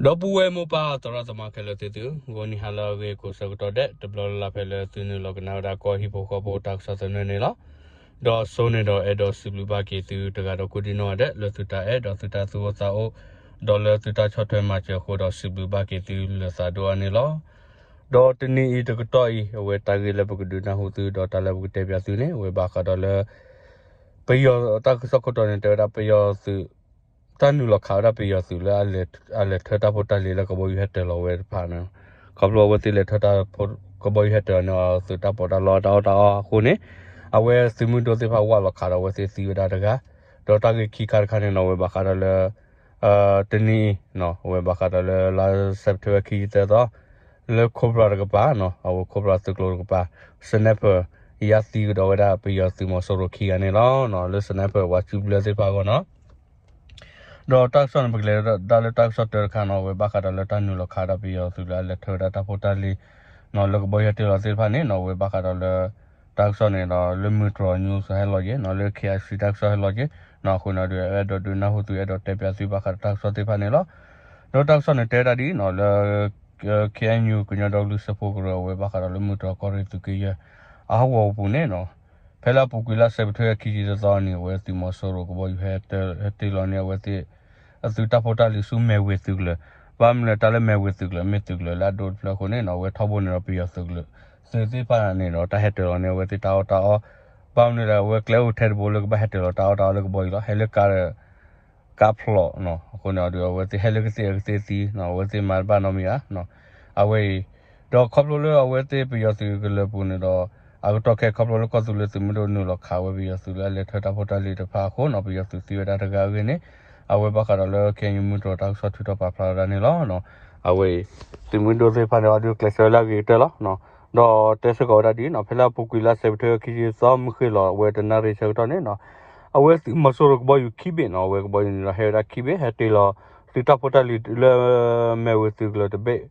ဒီပုၢ်ဝဲၢ်မိၢ်ပၢ်သရၣ်သမါခဲလၢာ်သ့ၣ်သု, ဂီၤနံၤဟါလၢအဂ့ၤကိးဆၢကတီၢ်ဒဲး တဘျီလၢ်လၢ်ဖဲလၢသုနုာ်လီၤကနၣ်ဝဲဒၣ်ကီၢ်ဟံၣ်ဖိဃီဖိတၢ်ကစီၣ်သနၢၣ်န့ၣ်လီၤ. ဒီးစိန့ၣ်ဒီးအဲၣ်ဒိးစံးဘျုးဘၣ်က့ၤသုတဂၤဒီးကိးဒံနီၢ်ဂၤဒဲး လၢသုတၢ်အဲၣ်ဒီးသုတၢ်သူၣ်အိၣ်သးအိၣ်, ဒီးလၢသုတၢ်ဆီၣ်ထွဲမၤစၢၤအဃိဒီးစံးဘျုးဘၣ်က့ၤသုလၢသးဒိၣ်အါန့ၣ်လီၤ. ဒီးတနံၤအံၤတကတီၢ်အံၤ အဝဲတၢ်ဂ့ၢ်လၢပကဒုးနၢ်ဟူသု ဒီးတၢ်လၢပကတဲပၠးသုန့ၣ် အဝဲဘၣ်ဃးဒီးလၢ ပယီၤတၢ်ကစီၣ်ခိၣ်တီန့ၣ် တဲဝဲဒၣ်ပယီၤသုး တၢ်နုာ်လီၤခးဝဲဒၣ်ပယီၤသုးလၢ အလဲၤထၢတၢ်ဖိတၢ်လံၤလၢကဘီယူၤဟဲတၢၤလီၤဝဲတဖၣ်န့ၣ်, ခီဖျိအဝဲသ့ၣ်လဲၤထၢတၢ်ဖိ ကဘီယူၤဟဲတၢၤန့ၣ် အသုးတၢ်ပီးတၢ်လီတၢ်အီၣ်တၢ်အီအဃိန့ၣ်, အဝဲသုးမုၢ်ဒိၣ်သ့ၣ်တဖၣ်ဝးလီၤခးဒီးအဝဲသ့ၣ်သံဝဲဒၣ်တဂၤ, ဒီးတၢ်ဂ့ၢ်ခံခါတခါန့ၣ်နီၣ် အဝဲဘၣ်ဃးဒီးလၢ တနံၤအံၤ အဝဲဘၣ်ဃးဒီးလၢလါစဲးပထ့ဘၢၣ်ခံဆံသၢသီ လၢ Cobra တကပၤနီၣ် အဝဲ Cobra သုးကျိၤတကပၤ sniper ယါသံကဒီးဝဲဒၣ်ပယီၤသုးမီၤစိရိၤခံဂၤန့ၣ်လီၤ. လၢ sniper ပှၤစုဘျၢသ့ၣ်တဖၣ်အဂီၢ်နီၣ် ဒီးတၢ်ကစီၣ်န့ၣ် ပကလဲၤဒၣ်လၢတၢ်ကစီၣ်တၢတခါနီၣ် အဝဲဘၣ်ဃးဒီးလၢတၢ်နုာ်လီၤခးဒီးပယီၤသုးလၢအလဲၤထၢဝဲဒၣ်တၢ်ဖိတၢ်လံၤ လၢကဘီယူၤဟဲတၢၤလီၤသ့ၣ်တဖၣ်န့ၣ်နီၣ် အဝဲဘၣ်ဃးဒီးလၢ တၢ်ကစီၣ်န့ၣ်ဒီးလၢ Metro News ဟဲလီၤက့ၤနီၣ် လၢ KIC တၢ်ကစီၣ်ဟဲလီၤက့ၤနီၣ် အဃိန့ၣ်ဒီး အဲၣ်ဒိးဒုးနၢ်ဟူသု အဲၣ်ဒိးတဲပၠးသုဘၣ်ဃးဒီးတၢ်ကစီၣ်သ့ၣ်တဖၣ်န့ၣ်လီၤ. ဒီးတၢ်ကစီၣ်န့ၣ်တဲဝဲဒၣ်ဒ်အံၤနီၣ် လၢ KNU ကညီဒီကလုာ်စၢဖှိၣ်ကရၢ အဝဲဘၣ်ဃးဒီးလၢ Metro ကီၢ်ရ့ၣ်သုးက့ယဲၢ် အဟီၣ်ကဝီၤပူၤန့ၣ်နီၣ် ဖဲလၢအပူၤကွံာ်လါစဲးပထ့ဘၢၣ်ခံဆံတသီန့ၣ် အဝဲသုးမီၤစိရိၤကဘီယူၤဟဲတ့ၢ်လီၤန့ၢ်အဝဲသ့ၣ် အသုးတၢ်ဖိတၢ်လံၤဆူမဲၢ်ဝ့ၤသုးကျၢၤ, ဘၣ်မနုၤလဲၣ် တၢ်လၢမဲၢ်ဝ့ၤသုးကျၢၤ မ့ၢ်သုးကျၢၤလၢအဒိၣ်တဖျၢၣ်အဃိန့ၣ်နီၣ် အဝဲထီဘိန့ၣ်ဒီးပယီၤသုးကျၢၤ သုးသ့ၣ်တဖၣ်န့ၣ်ဒီး တၢ်ဟဲတ့ၢ်လီၤန့ၢ်အဝဲသ့ၣ်တၢ်အီၣ်တၢ်အီ, ဘၣ်မနုၤလဲၣ်အဝဲကျဲအိၣ်ထဲတဘိလၢကဘၣ်ဟဲတ့ၢ်လီၤတၢ်အီၣ်တၢ်အီလၢကဘီယူၤလီၤ ဟဲလၢကါ ကါဖျိးနီၣ် အဃိန့ၣ်ဒီး အဝဲသ့ၣ်ဟဲလၢကသ့ၣ်အကသ့ၣ်သံနီၣ် အဝဲသ့ၣ်မၤတဘၣ်နီတမံၤဘၣ်နီၣ် အဝဲအံၤ, ဒီးခီဖျိလၢအဝဲသ့ၣ်ပယီၤသုးကလၢၤပူၤန့ၣ်ဒီး အကတီၢ်ခဲခီဖျိလၢကီၢ်သူလ့ၤသုးမုၢ်ဒိၣ်နုာ်လီၤခးဝဲပယီၤသုးလၢအလဲၤထၢတၢ်ဖိတၢ်လံၤတဖၣ်အဃိနီၣ် ပယီၤသုးသံဝဲဒၣ်တဂၤအဂ့ၢ်န့ၣ်, အဝဲဘၣ်ဃးဒီးလၢ KNU မုၢ်တြီၢ်တၢ်ကစီၣ်ထုးထီၣ်ပာ်ဖျါဝဲဒၣ်န့ၣ်လီၤ. အဝဲအံၤ သုးမုၢ်ဒိၣ်သ့ၣ်တဖၣ်န့ၣ် အဒုးကျဲးစၢးဝဲဒၣ်ဂ့ၤကတၢၢ်လီၤ. ဒီးတဲစ့ၢ်ကီးဝဲဒၣ်ဒ်အံၤနီၣ် ဖဲလၢအပူၤကွံာ်လါစဲးပထ့ဘၢၣ်ခံဆံသီမုၢ်ဃ့ၢ်လီၤ အဝဲတနၣ်ရံၣ်ဆၢကတီၢ်န့ၣ်နီၣ် အဝဲသုးမီၤစိရိၤကဘီယူၤခံဘ့ၣ်နီၣ် အဝဲကဘီယူၤန့ၣ်ဒီးဟဲဝဲဒၣ်ခံဘ့ၣ် ဟဲတ့ၢ်လီၤ သုးတၢ်ဖိတၢ်လံၤလၢ မဲၢ်ဝ့ၤသုးကျၢၤတဘ့ၣ်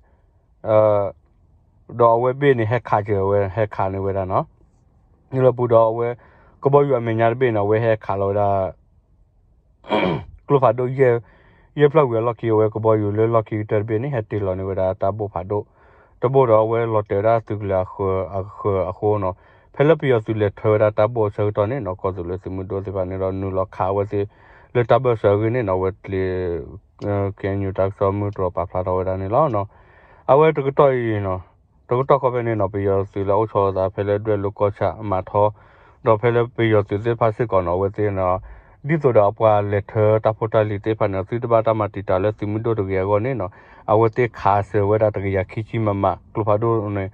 ဒီးအဝဲဘ့ၣ်န့ၣ်ဟဲခးစၢၤဝဲ ဟဲခးန့ၢ်ဝဲဒၣ်နီၣ် လၢပူၤဒီးအဝဲ ကဘီယူၤအမဲာ်ညါတဘ့ၣ်န့ၣ် အဝဲဟဲခးလီၤဝဲဒၣ် ကျိဖးဒိၣ် ယဲၢ်ဖျၢၣ်ဝံၤအလီၢ်ခံ အဝဲကဘီယူၤလၢလီၢ်ခံကတၢၢ်တဘ့ၣ်န့ၣ် ဟဲတ့ၢ်လီၤန့ၢ်ဝဲဒၣ်တၢ်ဘိၣ်ဖးဒိၣ်တဘိၣ်ဒီး အဝဲလီၤတဲာ်ဝဲဒၣ်သုးကလၢၤအဃၢၤအဃၢၤအဃိနီၣ် ဖဲလၢပယီၤသုးလဲၤထၢဝဲဒၣ်တၢ်ဘိၣ်အဆၢကတီၢ်န့ၣ်နီၣ် ကီၢ်သူလ့ၤသုးမုၢ်ဒိၣ်သ့ၣ်တဖၣ်န့ၣ်ဒီးနုာ်လီၤခးအဝဲသ့ၣ် လၢတၢ်ဘၢၣ်စၢၤအဂ့ၢ်န့ၣ်နီၣ် အဝဲကျဲၤ KNU တၢ်ကစီၣ်မုၢ်တြီၢ်ပာ်ဖျါထီၣ်ဝဲဒၣ်န့ၣ်လီၤ. အဝဲတကတီၢ်အံၤ တကတီၢ်ဃီဖဲန့ၣ်နီၣ် ပယီၤသုးလၢအအိၣ်ဆီလီၤသးဖဲလၢဒွဲၣ်လိၤကီၢ်ဆၣ်မၤထီ ဒီးဖဲလၢပယီၤသုးသ့ၣ်တဖၣ်စ့ၢ်ကီးနီၣ် အဝဲသ့ၣ်နီၣ် ဒ်သိးဒီးအပှၤလဲၤထၢတၢ်ဖိတၢ်လံၤသ့ၣ်တဖၣ်န့ၣ် သုတဘၣ်တၢ်မၤတံာ်တာ်လၢသုးမုၢ်ဒိၣ်တဂ့ၤအဂီၢ်န့ၣ်နီၣ် အဝဲသ့ၣ်ခးစၢၤဝဲဒၣ်တကယၤခံဆံ မမ ကျိဖးဒိၣ်န့ၣ်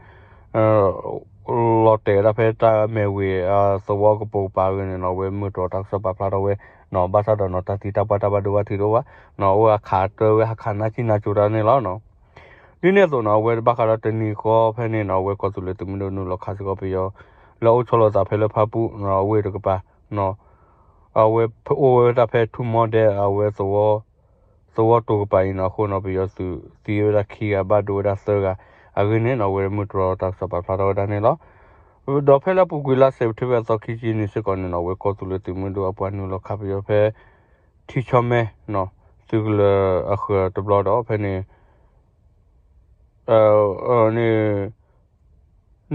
လီၤတဲာ်ဝဲဒၣ်ဖဲတၢ်မဲၢ်ဝ့ၤအသဝီကပိာ်ကပၤအဂ့ၢ်န့ၣ်နီၣ် အဝဲမုၢ်တြီၢ်တၢ်ကစီၣ်ပာ်ဖျါထီၣ်ဝဲနီၣ် ဘၣ်ဆၣ်ဒီးနီၣ် တၢ်သံတၢ်ပှၢ်တၢ်ဘၣ်ဒိဘၣ်ထံးတအိၣ်ဘၣ်နီၣ် အိၣ်အခးတၢ်ဝဲ ဟးခးနၢ်ဆံၣ်နၢ်ကိၤတၢ်န့ၣ်လီၤ. ဒ်န့ၣ်အသိးနီၣ် အဝဲဘၣ်ဃးဒီးတနံၤဃီဖဲန့ၣ်နီၣ် အဝဲကီၢ်သူလ့ၤသုးမုၢ်ဒိၣ်နုာ်လီၤခးစ့ၢ်ကီးပယီၤ လၢအအိၣ်ဆီလီၤသးဖဲလၢဖၣ်ပူၣ်နီၣ် အဝ့ၢ်တကပၤနီၣ် အဝဲအိၣ်ဝဲဒၣ်ဖဲထူမီဒဲ အဝဲ သဝီတိၤကပၤအံၤနီၣ် အဃိနီၣ် ပယီၤသုးသံဝဲဒၣ်ခံဂၤ ဘၣ်ဒိဝဲဒၣ်သၢဂၤအဂ့ၢ်န့ၣ်နီၣ် အဝဲမုၢ်တြီၢ်တၢ်ကစီၣ်ပာ်ဖျါထီၣ်ဝဲဒၣ်န့ၣ်လီၤ. ဒီးဖဲလၢအပူၤကွံာ်လါစဲးပထ့ဘၢၣ်အသီခံဆံန့ၣ်စ့ၢ်ကီးန့ၣ်နီၣ် အဝဲကီၢ်သူလ့ၤသုးမုၢ်ဒိၣ်အပှၤနုာ်လီၤခးပယီၤဖဲ ထံဆီမဲနီၣ် သုးကလၢၤအဃၢၤတဘျီဒီး ဖဲန့ၣ် န့ၣ်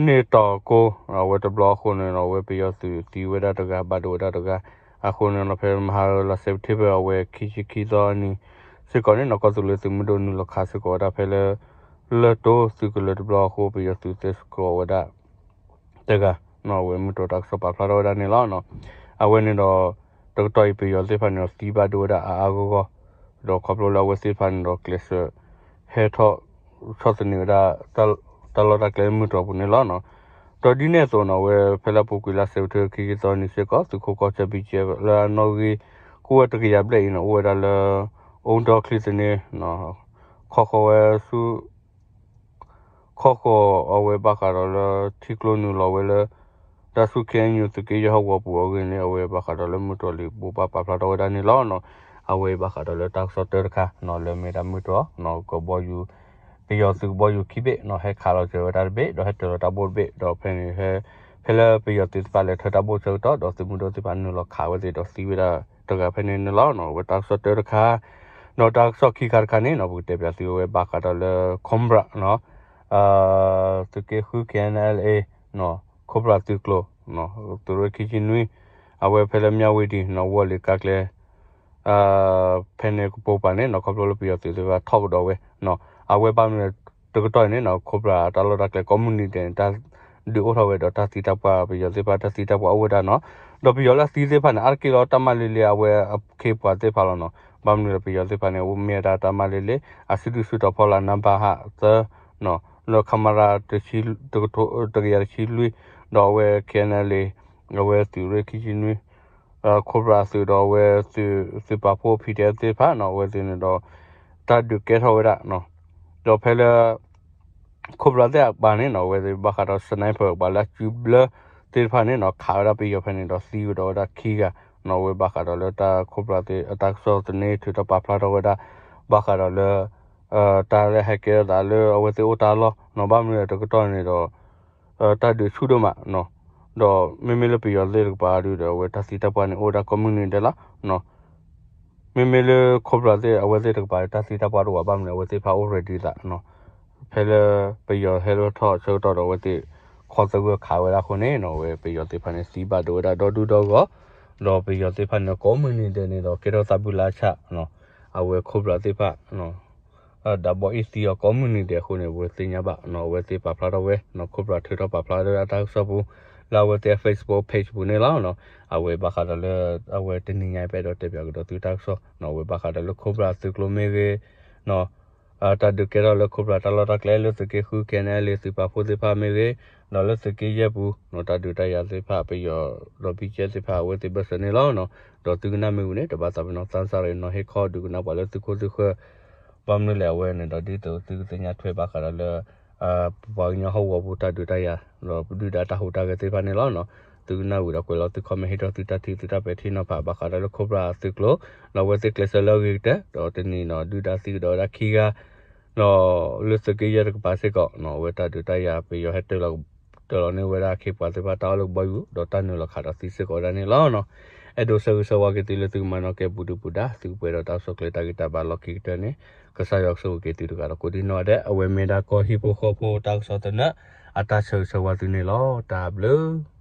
န့ၢ်တီၤကိ အဝဲတဘျီအဃိန့ၣ်နီၣ် အဝဲပယီၤသုးသံဝဲဒၣ်တဂၤ ဘၣ်ဒိဝဲဒၣ်တဂၤ အဃိန့ၣ်နီၣ် ဖဲမဟါလါစဲးပထ့ဘၢၣ် အဝဲခံဆံခံသီအနံၤစ့ၢ်ကီးန့ၣ်နီၣ် ကီၢ်သူလ့ၤသုးမုၢ်ဒိၣ်နုာ်လီၤခးစ့ၢ်ကီးဝဲဒၣ်ဖဲလၢ လၢၢ်တိသုးကလၢၤတဘျီအဃိ ပယီၤသုးသံစ့ၢ်ကီးဝဲဒၣ် တဂၤနီၣ် အဝဲမုၢ်တြီၢ်တၢ်ကစီၣ်ပာ်ဖျါထီၣ်ဝဲဒၣ်န့ၣ်လီၤ. အဝဲန့ၣ်ဒီး တကတီၢ်အံၤပယီၤသ့ၣ်တဖၣ်န့ၣ်ဒီးသံဘၣ်ဒိဝဲဒၣ်အါအါဂီၢ်ဂီၢ် ဒီးခီဖျိလၢအဝဲသ့ၣ်တဖၣ်န့ၣ်ဒီးကျဲးစၢး ဟဲထီၣ်ဆီၣ်သနံးဝဲဒၣ် တၢ်လီၢ်တၢ်ကျဲလၢမုၢ်တြီၢ်ပူၤန့ၣ်လီၤ. ဒီးဒ်န့ၣ်အသိးနီၣ် အဝဲဖဲလၢအပူၤကွံာ်လါစဲးပထ့ဘၢၣ်ခံဆံသီနံၤစ့ၢ်ကီး သုးခိးကီၢ်ဆၢ ဘံၣ်ကၠဲၣ် လၢအနီၣ်ဂံၢ်ကအိၣ်ဝဲတကယၤဘျဲၣ်အံၤန့ၣ် အိၣ်ဝဲဒၣ်လၢ အိၣ်ဒီချံသန့ ခီဃီၤဝဲဆူ ခီဃီၤအဝဲဘၣ်ဃးဒီးလၢထံကျိနုာ်လီၤဝဲလၢ တၢ်ဆူ KNU သုးက့ယဲၢ်ဟီၣ်ကဝီၤပူၤအဂ့ၢ်န့ၣ် အဝဲဘၣ်ဃးဒီးလၢမုၢ်တြီၢ်လံာ်ဘိးဘၣ်ပာ်ဖျါထီၣ်ဝဲဒၣ်န့ၣ်လီၤ. အဝဲဘၣ်ဃးဒီးလၢတၢ်ကစီၣ်တၢတခါနီၣ် လၢမ့ၢ်ဒၣ်မုၢ်တြီၢ် ကဘီယူၤ ပယီၤသုးကဘီယူၤခံဘ့ၣ်နီၣ် ဟဲခးလီၤစၢၤဝဲဒၣ်တဘ့ၣ် ဒီးဟဲတ့ၢ်လီၤတၢ်ဘိၣ်တဘ့ၣ် ဒီးဖဲန့ၣ် ဖဲလၢပယီၤသုးသ့ၣ်တဖၣ်လဲၤထၢတၢ်ဘိၣ်ဆၢကတီၢ် ဒီးသုးမုၢ်ဒိၣ်သ့ၣ်တဖၣ်နုာ်လီၤခးဝဲသ့ၣ်ဒီးသံဝဲဒၣ်တဂၤဖဲန့ၣ်န့ၣ်လီၤ. အဝဲတၢ်ကစီၣ်တၢတခါ ဒီးတၢ်ကစီၣ်ခံခါတခါန့ၣ်နီၤ ပကတဲပၠးသုဝဲဘၣ်ဃးဒီးလၢ Cobra နီၤ သုးက့ဃု K N L A နီၤ Cobra သုးကျိၤ သုးရ့ၣ်ခံဆံနွံ အဝဲဖဲလၢမၠၣ်ဝတံၤနီၤ ဝီၢ်လ့ၤကါကျဲ ဖဲန့ၣ်ကပိာ်ပၤန့ၣ်နီၤ ခီဖျိလၢပယီၤသုးသ့ၣ်တဖၣ်ထီၣ်ကဒီးဝဲနီၤ အဝဲဘၣ်မနုၤတကတီၢ်အံၤန့ၣ်နီၤ Cobra တၢ်လီၢ်တၢ်ကျဲကိးမုၢ်နံၤဒဲးန့ၣ် တၢ်ဒုးအိၣ်ထီၣ်ဝဲဒီးတၢ်သံတၢ်ပှၢ် ပယီၤသ့ၣ်တဖၣ်တၢ်သံတၢ်ပှၢ်အိၣ်ဝဲဒၣ်နီၤ ဒီးပယီၤလၢအသံသ့ၣ်တဖၣ်န့ၣ် အါတက့ၢ်လီၤတၢ်မၤလ့လ့အဝဲအခ့အပှၤသ့ၣ်တဖၣ်လီၤနီၤ ဘၣ်မနုၤဒီးပယီၤသ့ၣ်တဖၣ်န့ၣ် အိၣ်မ့ၢ်ဝဲဒၣ်တၢ်မၤလ့လ့ အစုဒုၣ်စုတီၤဖီလာ် နဘၣ်ဟးသၢ လၢ ခမရ တကယၤတဆံလွံၢ် ဒီးအဝဲ K N L A အဝဲသုးရ့ၣ်ခံဆံနွံ Cobra သုးဒီးအဝဲသုးပာ်ဖှိၣ် P D F သ့ၣ်တဖၣ်နီၤ အဝဲသ့ၣ်န့ၣ်ဒီး တၢ်ဒုးကဲထီၣ်ဝဲဒၣ် ဒီးဖဲလၢ Cobra သ့ၣ်အပၤန့ၣ်နီၤ အဝဲသ့ၣ်ဘၣ်ဃးဒီး sniper ပှၤလၢအစုဘျၢသ့ၣ်တဖၣ်န့ၣ်နီၤ ခးဝဲဒၣ်ပယီၤဖဲန့ၣ်ဒီးသံဝဲဒီးဝဲဒၣ်ခံဂၤနီၤ အဝဲဘၣ်ဃးဒီးလၢတၢ် Cobra သ့ၣ်အတၢ်ကစီၣ်သန့ ထုးထီၣ်ပာ်ဖျါထီၣ်ဝဲဒၣ် ဘၣ်ဃးဒီးလၢ တၢ်လၢဟဲကဲထီၣ်သးလၢအဝဲသ့ၣ်အိၣ်တၢ်လီၢ်နီၤ ဘၣ်မနုၤဒီးတကတီၢ်န့ၣ်ဒီး တၢ်ဒုးဆူၣ်ဒိၣ်မးနီၤ ဒီးမ့မ့ၢ်လၢပယီၤသ့ၣ်တကပၤဒုးဒီး အဝဲတၢ်သံတၢ်ပှၢ်န့ၣ်အိၣ်ဝဲဒၣ်ကိးမုၢ်နံၤဒဲးလီၤ မ့မ့ၢ်လၢ Cobra သ့ၣ် အဝဲသ့ၣ်တကပၤတၢ်သံတၢ်ပှၢ်တအိၣ်ဘၣ် ဘၣ်မနုၤအဝဲသ့ၣ်တဖၣ်အိၣ် ready သးနီၤ ဖဲလၢပယီၤဟဲလီၤထီၣ်ဆၢကတီၢ်ဒီးအဝဲသ့ၣ် ခီသဂၢၢ်ခးဝဲဒၣ်အဃိန့ၣ်နီၤ အဝဲပယီၤသ့ၣ်တဖၣ်န့ၣ် သံဘၣ်ဒိဝဲဒၣ်ဒီဒူၣ်ဒီဂီၢ် ဒီးပယီၤသ့ၣ်တဖၣ်န့ၣ် ကိးမုၢ်နံၤဒဲးန့ၣ်ဒီး ကဲထီၣ်သးဘုလါဆၣ်နီၤ အဝဲ Cobra သ့ၣ်တဖၣ် ဒးဘီအ့ၣ်သံအီၤကိးမုၢ်နံၤဒဲးအဃိန့ၣ် ပသ့ၣ်ညါဘၣ်နီၤ အဝဲသ့ၣ်ပာ်ဖျါထီၣ်ဝဲနီၤ Cobra ထုးထီၣ်ပာ်ဖျါထီၣ်ဝဲအတၢ်ကစီၣ်ပူၤ လၢအဝဲသ့ၣ်အ Facebook page ပူၤန့ၣ်လီၤနီၤ အဝဲဘၣ်ဃးဒီးလၢ အဝဲတနံၤညါအံၤပအဲၣ်ဒိးတဲပၠးကဒီးသုတၢ်ကစီၣ်နီၤ အဝဲဘၣ်ဃးဒီးလၢ Cobra သုးကျိၤမ့ၢ်ဂ့ၤနီၤ တၢ်ဒုးကဲထီၣ်လၢ Cobra တၢ်လီၢ်တၢ်ကျဲလၢသုးက့ဃု K N L A သုးပာ်ဖှိၣ်သ့ၣ်တဖၣ်မ့ၢ်ဂ့ၤ ဒီးလၢသုးက့ယဲၢ်ပူၤနီၤ တၢ်ဒုးတၢ်ယၤသ့ၣ်တဖၣ်ပယီၤဒီး ဘံကဲသ့ၣ်တဖၣ်အဝဲသ့ၣ်ဘၢၣ်စၢၤန့ၣ်လီၤနီၤ ဒီးသုကနၣ်မ့ၢ်ဝံၤန့ၣ် တဘၣ်သးပ့ၤနီၣ် သးစၢ်ရ့ၣ်နီၤ ဟ့ၣ်ခီဒုးကနၣ်ပှၤလၢသုခိၣ်သုဃၢၤ ဘၣ်မနုၤလဲၣ်အဝဲန့ၣ်ဒီး ဒ်သိးသုကသ့ၣ်ညါထွဲဘၣ်ဃးဒီးလၢ ပပှၤကညီဟီၣ်ကဝီၤပူၤတၢ်ဒုးတၢ်ယၤ ဒီးဒုၣ်ဒါတၢ်ဟူးတၢ်ဂဲၤသ့ၣ်တဖၣ်န့ၣ်လီၤနီၤ သုကနၣ်ဝံၤဒီးကွဲးလီၤသု comment ဟ့ၣ်ထီၣ်သုတၢ်ထံၣ်သုတၢ်ပဲာ်ထံနီၤဖးဘၣ်ဃးဒီးလၢ Cobra သုးကျိၤ ဒီးအဝဲသ့ၣ်ကျဲးစၢးလၢအဂ့ၤကတၢၢ် ဒီးတနံၤနီၤ ဒုၣ်ဒါသံကဒီးဝဲဒၣ်ခံဂၤ ဒီးလၢသုးက့ယဲၢ်တကပၤစ့ၢ်ကီးနီၤ အဝဲတၢ်ဒုးတၢ်ယၤပယီၤဟဲတၢၤလီၤ တၢၤလီၤန့ၢ်ဝဲဒၣ်အခ့အပှၤသ့ၣ်တဖၣ်တၢ်အီၣ်လၢကဘီယူၤ ဒီးတၢ်နုာ်လီၤခးဒီးသံစ့ၢ်ကီးဝဲဒၣ်န့ၣ်လီၤနီၤ အဲၣ်ဒိးဆၢဂ့ၤဆၢဝါက့ၤသုလၢသုကမၤနီၣ်ကဲပူၤဒုပူၤဒါ သုကပှဲၤဒီးတၢ်ကစီၣ်ကျဲတၢ်ဂံၢ်တၢ်ဘါလီၢ်ခံကတၢၢ်န့ၣ် ကစၢ်ယွၤကဆိၣ်ဂ့ၤက့ၤသုတဂၤဒီးကိးဒံနီၢ်ဒဲး အဝဲမ့ၢ်ဒၣ်ကီၢ်ဟံၣ်ဖိဃီဖိတၢ်ကစီၣ်သနၢၣ် အတၢ်ဆၢဂ့ၤဆၢဝါသုန့ၣ်လီၤ တၢ်ဘျုး